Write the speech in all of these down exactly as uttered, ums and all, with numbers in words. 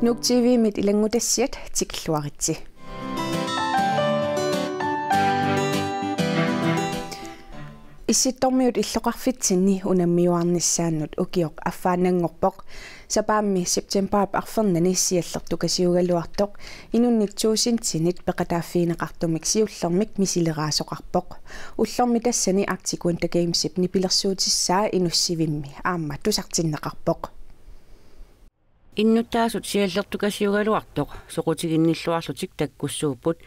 Nuuk T V-mit ilanngutassiat tikilluaritsi. Issittormiut illoqarfitsinni unammiuarnissaannut ukioq affaannanngorpoq. Sapaammi septembarip arfernani siallertukasiugaluartoq inunnik tuusintinit peqataaffigineqartumik siullermik misileraasoqarpoq. Ullormi tassani Arctic Winter Gamesip nipilersuutissaa inussivimmi aamma tusartinneqarpoq. Innuttaasut siallertukasiugaluartoq soqutiginnilluarlutik takkussuupput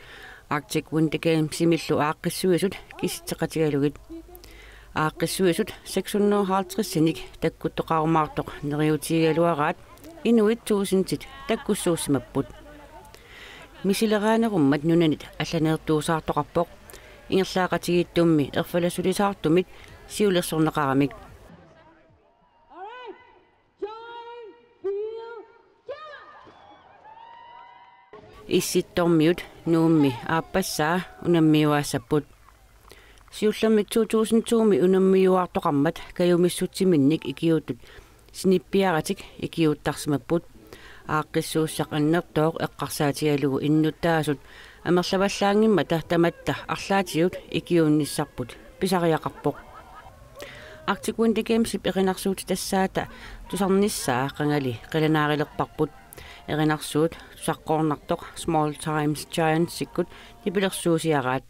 Arctic Winter Gamesimillu aaqqissuisut kisitseqatigalugit. Aaqqissuisut seks hundrede og halvtredsinik takkuttoqarumaartoq neriutigigaluaraat inuit tuusintit takkussuussimapput. Misileraanerummat nunanit allaneertuusaartoqarpoq ingerlaaqatigiittummi erfalassulisaartumit siulersorneqaramik. Issittormiut Nuummi aappassaa unammiuaassapput. Siullermik to tusind to-mi unammiuaartoqarmat kajumissutsiminnik ikiuuttut sinippiaratik ikiuuttarsimapput. Aaqqissuussaq annertooq eqqarsaatigalugu innuttaasut amerlavallaanngimmata tamatta arlaatigut ikiuunnissarput pisariaqarpoq. Arctic Winter Gamesip erinarsuutitassaata tusarnissaa qangali qilanaarilerparput. Erinarsuut tusaqqoornartoq Small Times Giantsikkut nipilersuusiaraat.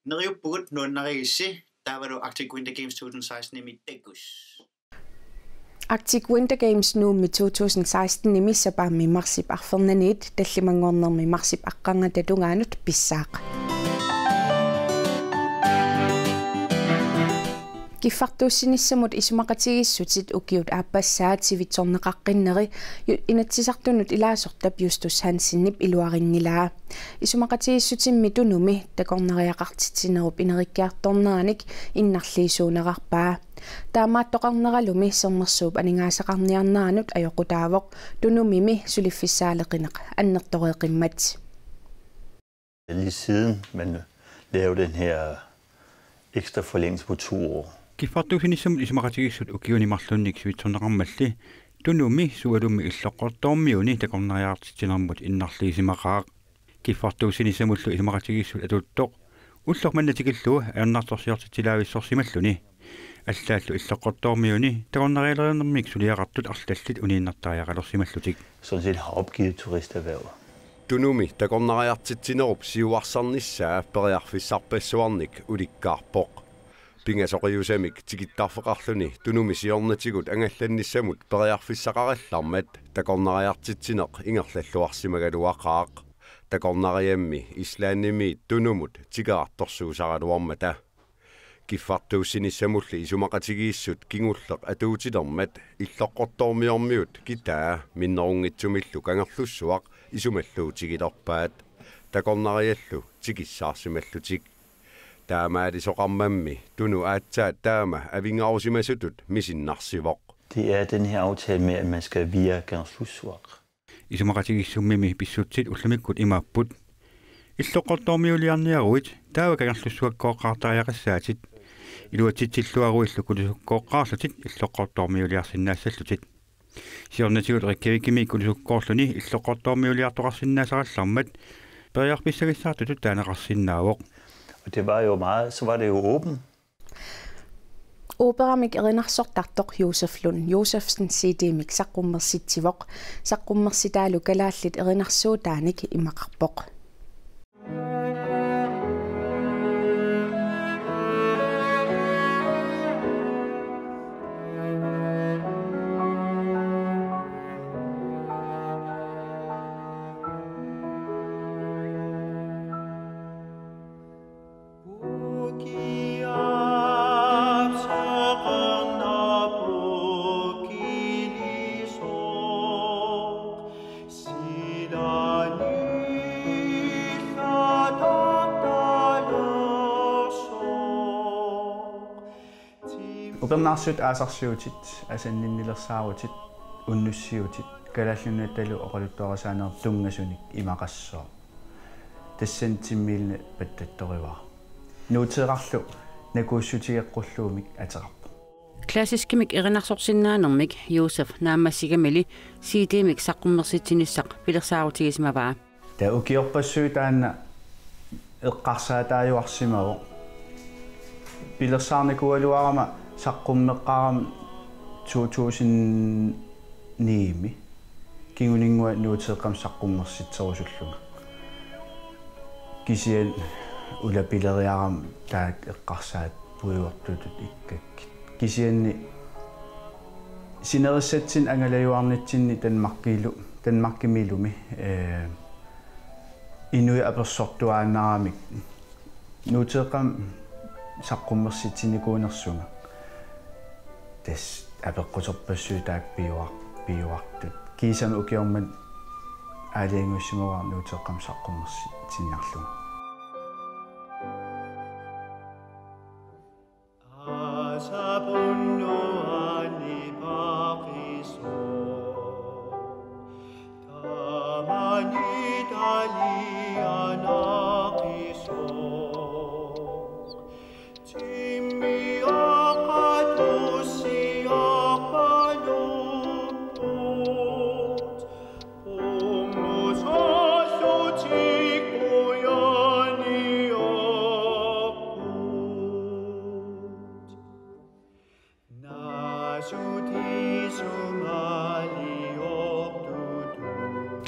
Neriuppugut nuannarigissi, taavalu Arctic Winter Games to tusind seksten-imi takkus. Arctic Winter Games Nuummi to tusind seksten-imi sapaammi marsip arfernaniit tallimanngornermi marsip aqqarngata tungaanut pissaaq. Kiffartuussinissamut isumaqatigiissutit ukiut aappassaat sivitsorneqaqqinneri ju-, Inatsisartunut ilaasortap Justus Hansenip iluarinngilaa. Isumaqatigiissutimmi Tunumi takornariaqartitsinerup ineriartorneranik innarliisuunerarpaa. Taamaattoqarneralumi Sermersuup aningaasaqarniarneranut ajoqutaavoq Tunumimi suliffissaaleqineq annertoreeqimmat. Lige siden man lavede den her ekstra forlængelse på to år. Kiffartuussinissamut isumaqatigiissut ukiuni marlunnik sivitsorneqarmalli Tunumi sualummik Illoqqortoormiuni takornariaqartitsinermut innarliisimaqaaq. Kiffartuussinissamullu isumaqatigiissut atuuttoq ulloq manna tikillugu ajornartorsiortitsilaavissorsimalluni. Allaallu Illoqqortoormiuni takornarialerinermik suliaqartut arlallit uniinnartariaqalersimallutik. Sådan set har opgivet turisterhvervet. Tunumi takornariartitsinerup siuarsarnissaa periarfissarpassuarnik ulikkaarpoq. Pingasoqiusamik tikittarfeqarluni Tunumi siornatigut angallannissamut periarfissaqarallarmat takornariartitsineq ingerlalluarsimagaluaqaaq. Takornariammi Islandimiit Tunumut tikerartorsuusaraluarmata. Kiffartuussinissamulli isumaqatigiissut kingulleq atuutilermat Illoqqortoormiormiut kitaa minnerunngitsumillu Kangerlussuaq isumalluutigilerpaat. Takornariallu tikissaarsimallutik. Taamaalisoqarmammi Tunu aatsaat taama avinngarusimasutut misinnarsivoq. Det er den her aftale med, at man skal via Kangerlussuaq. Isumaqatigiissummimi pissutsit ullumikkut imaapput: Illoqqortoormiuliarniaruit taava Kangerlussuakkooqqaartariaqassaatit. Iluatsitsilluaruillu kulisukkooqqaarlutit illoqqortoormiuliarsinnaassallutit. Siornatigut Reykjavikimi kulisukkoorluni illoqqortoormiuliartoqarsinnaasarallarmat periarfissagissaartutut taaneqarsinnaavoq. Og det var jo meget, så var det jo åben. Operamik erinarsortartoq Josef Lund Josefsen C D-mik saqqummersitsivoq. Saqqummersitaalu kalaallit erinarsuutaanik imaqarpoq. Upernaarsuit aasarsiutit, asanninnilersaarutit, unnussiutit, Kalaallit Nunaatalu oqaluttuarisaanerup tunngasunik imaqassaaq. Tassani timmiilinni pattattorivara. Nuuteeqarlu nakuussutigeqqulluumik ateqarpoq. Klassiskimik erinarsorsinnaanermik Josef naammassigamili C D-mik saqqummersitsinissaq pilersaarutigisimavaa. Taava ukiorpassuit taanna eqqarsaataajuarsimavoq. Pilersaarnikuugaluarama saqqummeqqaarama to tusind ni-mi. Kinguninngua nuuteeqqamik saqqummersitserusullunga. Kisianni ulapileriarama taakku eqqarsaat puigortutut ikkakkit. Kisianni sinerissatsinni angalajuarnitsinni Danmarkilu, Danmarkimilumi, eh, inuit apersortuaannaramik nuuteeqqamik saqqummersitsinikuunersunga. Tassa apeqquterpassuit taakku piuar-, piuartut. Kiisami ukioq manna aalajangiussimavara nuuteeqqamik saqqummersitsiniarlunga.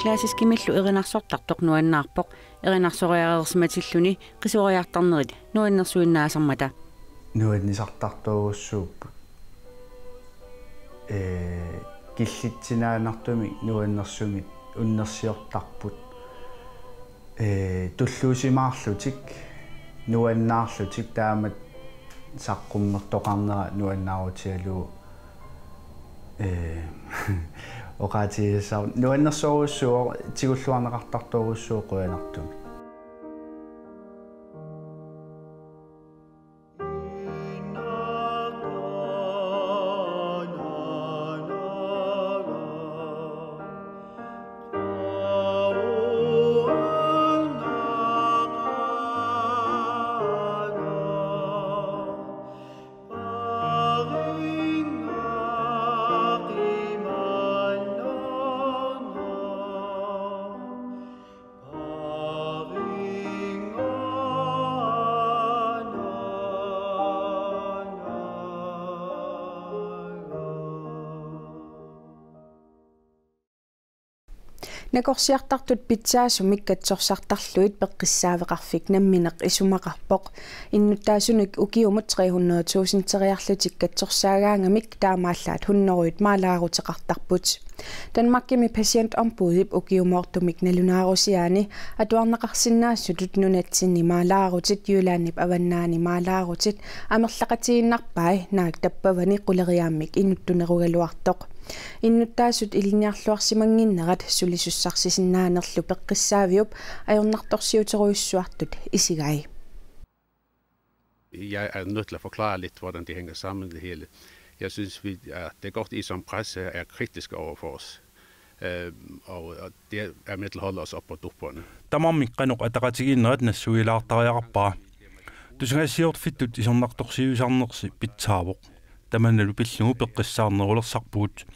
Klassiskimillu erinarsortartoq nuannaarpoq, erinarsoriareersimatilluni qisuariartarnerit nuannersuinnaasarmata. Nuannisartartorujussuupput. Ee, killitsinaannartumik nuannersumik unnersiortarput. Ee, tulluusimaarlutik, nuannaarlutik, taamatut saqqummertoqarnera nuannaarutigalugu, ee, oqaatigisassaq nuannersorujussuuvoq, tigulluarneqartartorujussuuvoq qujanartumik. Nakorsiartartut pitsaasumik katsorsartarlugit peqqissaaveqarfik nammineq isumaqarpoq. Innuttaasunik ukiumut tre hundrede tusindiarlutik katsorsaagaangamik taamaallaat hunnorujut maalaaruteqartarput. Danmarkimi patientombudip ukiumoortumik nalunaarusiaani atuarneqarsinnaasutut nunatsinni maalaarutit, Jyllandip avannaani maalaarutit amerlaqatigiinnarpai, naak tappavani quleriaammik inuttunerugaluartoq. Innuttaasut ilinniarluarsimannginnerat sulisussarsisinnaanerlu peqqissaaviup ajornartorsiuterujussuartut isigai. Jeg er nødt til at forklare lidt, hvordan det hænger sammen, det hele. Jeg synes, vi er, det er godt, I som presse er kritiske over for os. Øh, og, og det er med til at holde os op på dupperne. Tamarmik qanoq ataqatigiinnerat nassuilaartariaqarpara. Tusagassiorfittut isornartorsiuisarnersi pitsaavoq. Tamannalu pillugu peqqissaarnerulersarpugut.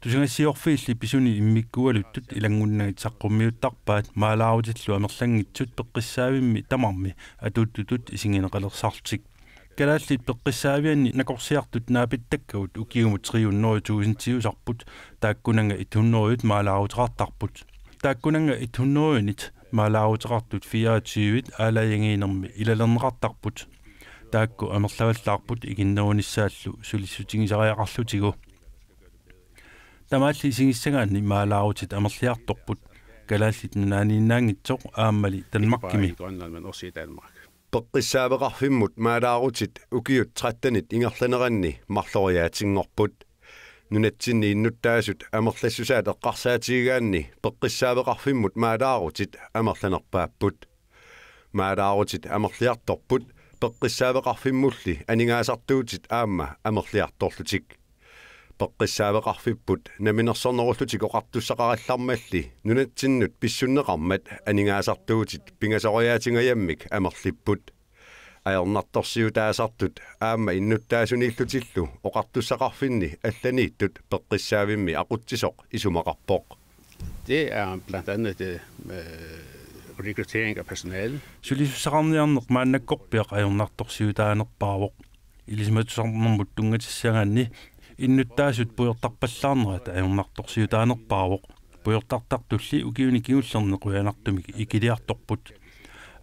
Tusagassiorfiilli pisuni immikkuugaluttut ilanngunnagit saqqummiuttarpaat maalaarutillu amerlanngitsut peqqissaavimmi tamarmi atuuttutut isigineqalersarlutik. Kalaallit peqqissaavianni nakorsiartut naapittakkagut ukiumut tre hundrede tusindiusarput, taakkunannga et hundredet maalaaruteqartarput. Taakkunannga et hundredenit maalaaruteqartut fireogtyvet aalajangiinermi ilalerneqartarput. Taakku amerlavallaarput ikinnerunissaallu sulissutigisariaqarlutigu. Tamaalli isigissagaanni maalaarutit amerliartorput. Kalaallit Nunaanniinnaanngitsoq aammali Danmarkimi. Peqqissaaveqarfimmut maalaarutit ukiut trettenit ingerlaneranni marloriaatinngorput. Nunatsinni innuttaasut amerlassusaat eqqarsaatigigaanni peqqissaaveqarfimmut maalaarutit amerlanerpaapput. Maalaarutit amerliartorput peqqissaaveqarfimmulli aningaasartuutit aamma amerliartorlutik. Peqqissaaveqarfipput namminersornerullutik oqartussaqarallarmalli nunatsinnut pissunneqarmat aningaasartuutit pingasoriaatingajammik amerlipput. Ajornartorsiutaasartut aamma innuttaasuniillutillu oqartussaqarfinni allaniittut peqqissaavimmi aqutsisoq isumaqarpoq. Det er blandt andet det med rekruttering af personale. Sulisussaqarniarneq maannakkorpiaq ajornartorsiutaanerpaavoq. Ilisimatusarnermut tunngatissagaanni innuttaasut pujortarpallaarnerat ajornartorsiutaanerpaavoq. Pujortartartulli ukiuni kingullerni qujanartumik ikiliartorput.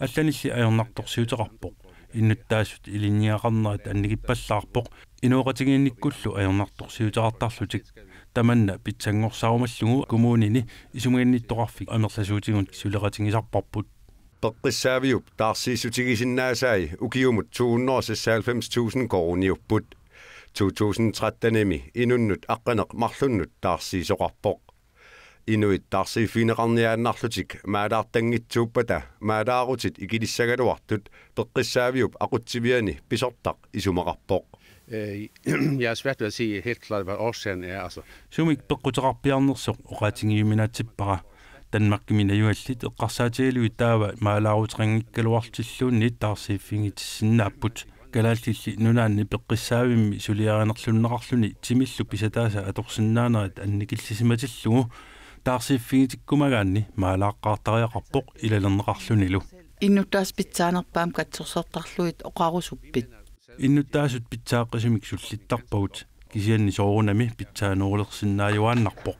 Allanilli ajornartorsiuteqarpoq. Innuttaasut ilinniagaqarnerat annikippallaarpoq. Inooqatigiinnikkullu ajornartorsiuteqartarlutik. Tamanna pitsanngorsaarumallugu kommunini isumaginnittoqarfik amerlasuutigut suleqatigisarparput. Peqqissaaviup taarsiissutigisinnaasai ukiumut to hundrede og seksoghalvfems tusind koruuniupput. To tusind trettenimi inunnut aqqaneq-marlunnut taarsiisoqarpoq. Inuit taarsiiffigineqarniaannarlutik maalaartanngitsuuppata maalaarutit ikilissagaluartut peqqissaaviup aqutsiviani pisortaq isumaqarpoq. Øh, Jeg har svært ved at se helt klart, hvad årsagen er. Altså, Sumik peqquteqarpiarnersoq oqaatigiuminaatsippara. Danmarkimi najugallit eqqarsaatigalugit taava maalaaruteqanngikkaluarlutilluunniit taarsiiffigitissinnaapput. Kalaallit Nunaanni peqqissaavimmi suliarinerlunneqarluni timillu pisataasa atorsinnaanerat annikillisimatillugu taarsiiffigitikkumagaanni maalaaqqaartariaqarpoq ilalerneqarlunilu. Innuttaasut pitsaanerpaamik katsorsortarlugit oqarusuppit? Innuttaasut pitsaaqqisumik sullittarpagut, kisianni soorunami pitsaanerulersinnaajuaannarpoq.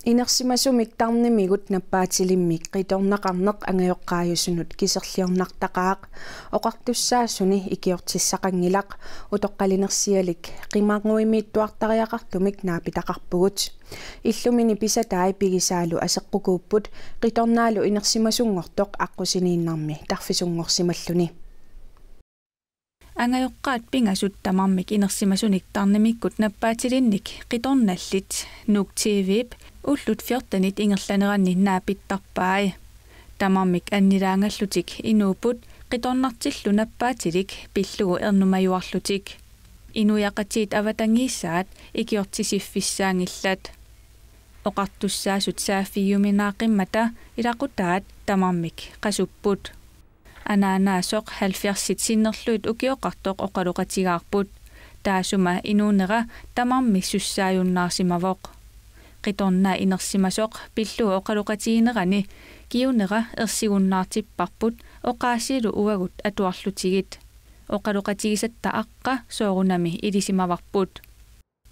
Inersimasumik tarnimigut nappaatilimmik qitornaqarneq angajoqqaajusunut kiserliornartaqaaq. Oqartussaasuni ikiortissaqanngilaq, utoqqalinersialik qimarnguimiittuartariaqartumik naapitaqarpugut. Illumini pisatai pigisaalu aseqqukuupput, qitornaalu inersimasunngortoq aqqusiniinnarmi tarfisunngorsimalluni. Angajoqqaat pingasut tamarmik inersimasunik tarnimikkut nappaatilinnik qitornallit Nuuk T V-p ullut fjortenit ingerlaneranni naapittarpai. Tamarmik annilaangallutik inuupput qitornartillu nappaatilik pillugu ernumajuarlutik. Inuiaqatigiit avatangiisaat ikiortisiffissaanngillat. Oqartussaasut saaffigiuminaaqqimmata ilaqutaat tamarmik qasupput. Anaanaasoq halvfjerdsit sinnerlugit ukioqartoq oqaloqatigaarput. Taassuma inuunera tamarmi sussaajunnaarsimavoq. Qitornaa inersimasoq pillugu oqaloqatiginerani kiunera ersigunnaartipparput oqaasilu uagut atuarlutigit. Oqaloqatigisatta aqqa soorunami ilisimavarput.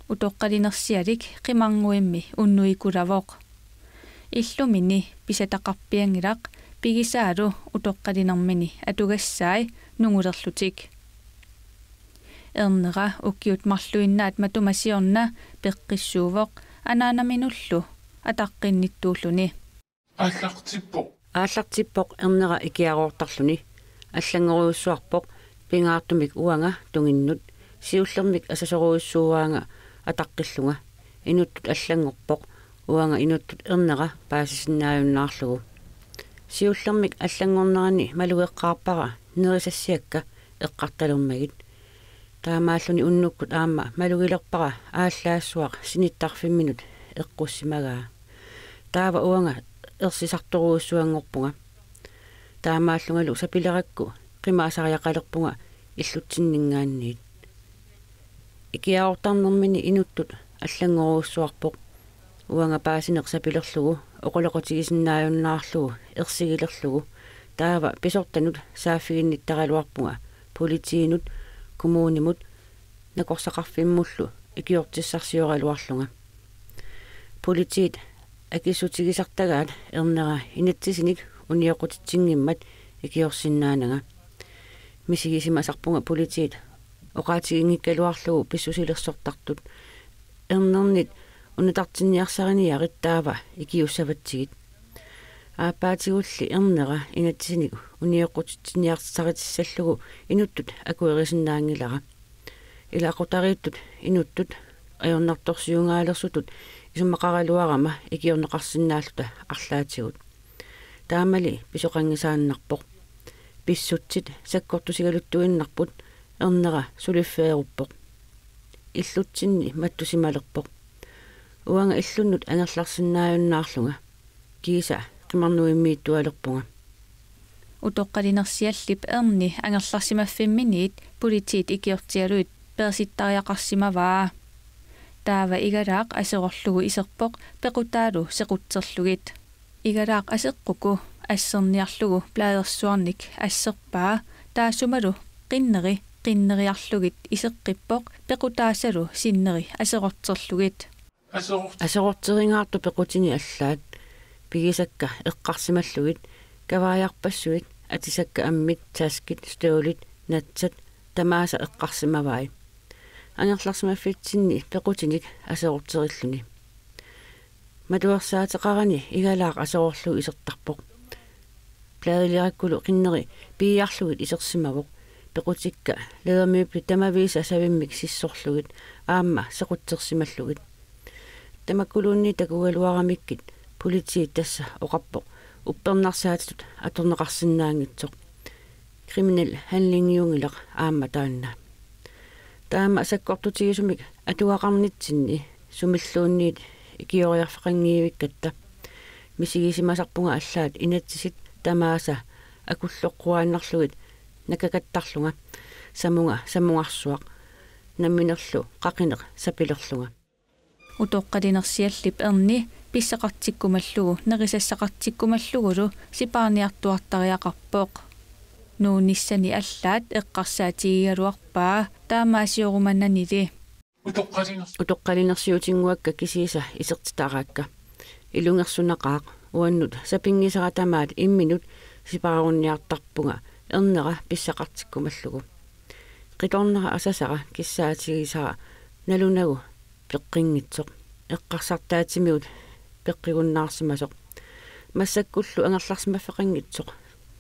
Utoqqalinersialik qimarnguimmi unnuikulavoq. Illumini pisataqarpianngilaq pigisaalu utoqqalinermini atugassai nungulerlutik. Ernera ukiut marluinnaat matuma siorna peqqissuuvoq anaanaminullu ataqqinnittuulluni. Aallartippoq. Aallartippoq ernera ikiaroortarluni. Allanngorujussuarpoq pingaartumik uanga tunginnut. Siullermik asasorujussuuaanga ataqqillunga. Inuttut allanngorpoq uanga inuttut ernera paasisinnaajunnaarlugu. Siullermik allanngornerani malugeqqaarpara nerisassiakka eqqartalermagit. Taamaalluni unnukkut aamma malugilerpara aallaassuaq sinittarfimminut eqqussimagaa. Taava uanga ersisartorujussuanngorpunga. Taamaallungalu sapilerakku qimaasariaqalerpunga illutsinninngaanniit. Ikiaroortarnermini inuttut allanngorujussuarpoq. Uanga paasineq sapilerlugu oqaloqatigisinnaajunnaarlugu ersigilerlugu, taava pisortanut saaffiginnittaraluarpunga politiinut, kommunimut nakorsaqarfimmullu ikiortissarsioraluarlunga. Politiit akissutigisartagaat ernera inatsisinik unioqqutitsinngimmat ikiorsinnaananga. Misigisimasarpunga politiit oqaatiginngikkaluarlugu pissusilersortartut: Ernernit unatartinniarsariniarit, taava ikiussavatsigit. Aappaatigulli ernera inatsisinik unioqqutitsinniarsaritissallugu inuttut akuerisinnaanngilara. Ilaqutariittut inuttut ajornartorsiugaalersutut isumaqaraluarama ikiorneqarsinnaalluta arlaatigut. Taamali pisoqanngisaannarpoq. Pissutsit sakkortusigaluttuinnarput, ernera suliffeeruppoq. Illutsinni mattusimalerpoq. Uanga illunnut angerlarsinnaajunnaarlunga. Kiisa qimarnuimmiittualerpunga. Utoqqalinersiallip erni angerlarsimaffimminiit politiit ikiortigalugit peersittariaqarsimavaa. Taava Igalaaq aserorlugu iserpoq pequtaalu sequtserlugit. Igalaaq aseqquku asserniarlugu pladersuarnik asserpaa, taassumalu qinneri qinneriarlugit iseqqippoq pequtaasalu sinneri aserorterlugit. Aserorterigaartut pequtini allaat pigisakka eqqarsimallugit, kavaajarpassuit, atisakka ammit, taskit, støvlit, natsat, tamaasa eqqarsimavai. Angerlarsimaffitsinni pequtinik aserorterilluni. Matuersaateqarani Igalaaq aserorlugu isertarpoq. Pladeliakkulu qinneri piiarlugit isersimavoq. Pequtikka lædermøblit tamaviisa savimmik sissorlugit aamma sequtsersimallugit. Tamakkuluunniit takugaluaramikkit politiit tassa oqarpoq uppernarsaatitut atorneqarsinnaanngitsoq. Kriminel handlingiunngilaq aamma taanna. Taama sakkortutigisumik atugaqarnitsinni sumilluunniit ikioriarfeqanngivikkatta misigisimasarpunga allaat inatsisit tamaasa akulloqquaannarlugit nakakattarlunga samunga samungarsuaq namminerlu qaqineq sapilerlunga. Utoqqalinersiallip erni pissaqartikkumallugu nerisassaqartikkumallugulu sipaarniartuartariaqarpoq. Nuunnissani allaat eqqarsaatigigaluarpaa taamaasiorumananili. Utoqqalinersiutinnguakka kisiisa isertitaraakka. Ilungersunaqaaq uannut sapinngisara tamaat imminut sipaarunniartarpunga ernera pissaqartikkumallugu. Qitornera asasara kissaatigisara nalunagu peqqinngitsoq, eqqarsartaatsimigut peqqigunnaarsimasoq. Massakkullu angerlarsimaffeqanngitsoq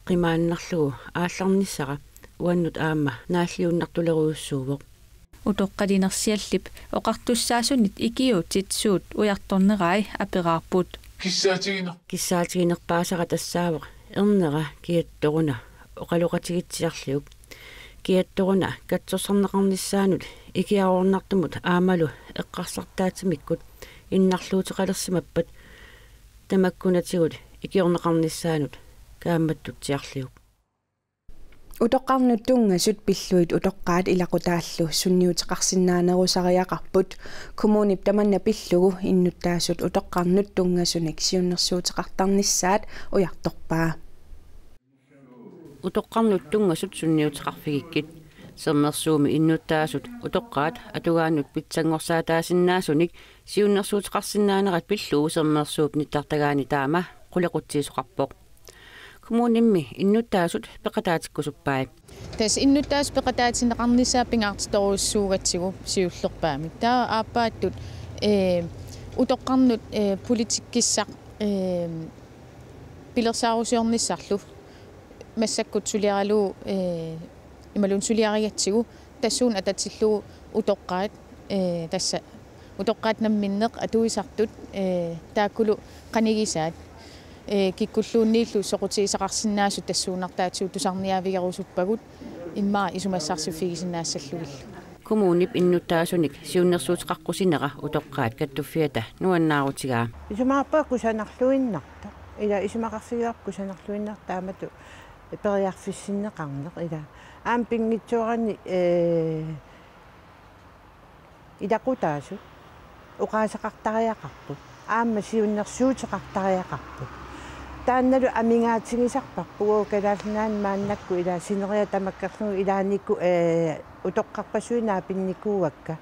qimaannarlugu aallarnissara uannut aamma naalliunnartulerujussuuvoq. Utoqqalinersiallip oqartussaasunit ikiuutit suut ujartornerai aperaarput. Kissaatigineq. Kissaatiginerpaasara tassaavoq ernera kiattoruna oqaloqatigitsiarliuk. Kiattoruna katsorsarneqarnissaanut ikiaroornartumut aammalu eqqarsartaatsimikkut innarluuteqalersimappat tamakkunatigut ikiorneqarnissaanut kaammattutsiarliuk. Utoqqarnut tunngasut pillugit utoqqaat ilaqutaallu sunniuteqarsinnaanerusariaqarput. Kommunip tamanna pillugu innuttaasut utoqqarnut tunngasunik siunnersuuteqartarnissaat ujartorpaa. Utoqqarnut tunngasut sunniuteqarfigikkit. Sermersuumi innuttaasut utoqqaat atugaannut pitsanngorsaataasinnaasunik siunnersuuteqarsinnaanerat pillugu Sermersuup nittartagaani taama qulequtsiisoqarpoq. Kommunimmi innuttaasut peqataatikkusuppai. Tassa innuttaasut peqataatinneqarnissaat pingaartitorujussuugatsigu siullerpaamik. Taava aappaattut, ee, utoqqarnut, ee, politikkissaq, ee, pilersaarusiornissarlu massakkut suliaralugu, ee, imaluunniit suliarigatsigu tassuuna atatillugu utoqqaat, ee, tassa utoqqaat namminneq atuisartut, ee, taakkulu qanigisaat, ee, kikkulluunniillu soqutigisaqarsinnaasut tassuunartaatigut tusarniaavigerusuppagut, immaqa isumassarsiffigisinnaassallugillu. Kommunip innuttaasunik siunnersuuteqaqqusinera utoqqaat kattuffiata nuannaarutigaa. Isumaqarpunga kusanarluinnartoq. Ila isumaqarfigivarput kusanarluinnartoq taamatut periarfissinneqarneq ila. Aamma pinngitsoorani, ee, ilaqutaasut oqaaseqartariaqarput. Aamma siunnersuuteqartariaqarput. Taannalu amigaatigisarparput uagut Kalaallit Nunaanni maannakkut ila sineriak tamakkerlugu ilaannikkut, ee, utoqqarpassuit naapinnikuuakka.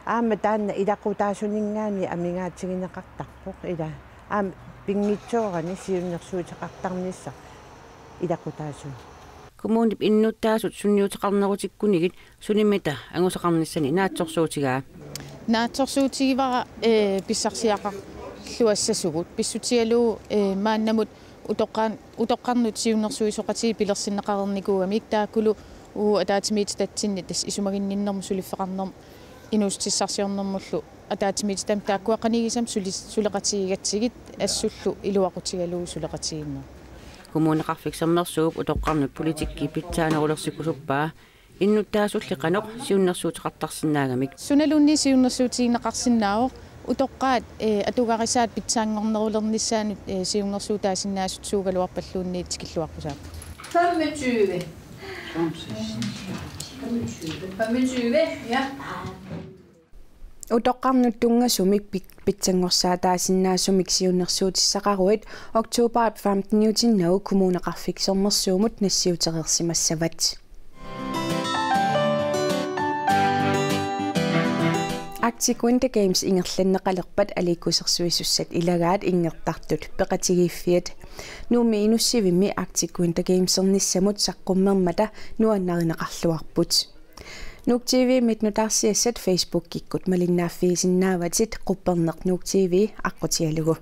Aamma taanna ilaqutaasuninngaanniit amigaatigineqartarpoq ila. Aamma pinngitsoorani siunnersuuteqartarnissaq ilaqutaasuni. Kommunip innuttaasut sunniuteqarnerutikkunigit sunimita angusaqarnissani naatsorsuutigaa? Naatsorsuutigivara, ee, pissarsiaqarluassasugut. Pissutigalugu, ee, maannamut utoqqaan-, utoqqarnut siunnersuisoqatigiit pilersinneqareernikuugamik taakkulu uagut ataatsimiititatsinni tassa isumaginninnermut suliffeqarnermut inuussutissarsiornermullu ataatsimiititami taakkua qanigisammik suli-, suleqatigigatsigit assullu iluaqutigalugu suleqatigiinneq. Kommuneqarfik Sermersuup utoqqarnut politikki pitsaanerulersikkusuppaa innuttaasulli qanoq siunnersuuteqartarsinnaagamik. Sunaluunniit siunnersuutigineqarsinnaavoq utoqqaat, ee, atugarisaat pitsaanngornerulernissaannut, ee, siunnersuutaasinnaasut suugaluarpalluunniit tikilluaqqusaapput. Femogtyve. Femogtyve, ja. Utoqqarnut tunngasumik pik-, pitsanngorsaataasinnaasumik siunnersuutissaqaruit oktobarip femteniutinnagu Kommuneqarfik Sermersuumut nassiutereersimassavat. Arctic Winter Games ingerlanneqalerpat aliikkusersuisussat ilagaat inngertartut peqatigiiffiat. Nuummi Inussivimmi Arctic Winter Gamesernissamut saqqummermata nuannarineqarluarput. Nuuk T V-mit nutaarsiassat Facebookikkut malinnaaffigisinnaavatit qupperneq Nuuk T V aqqutigalugu.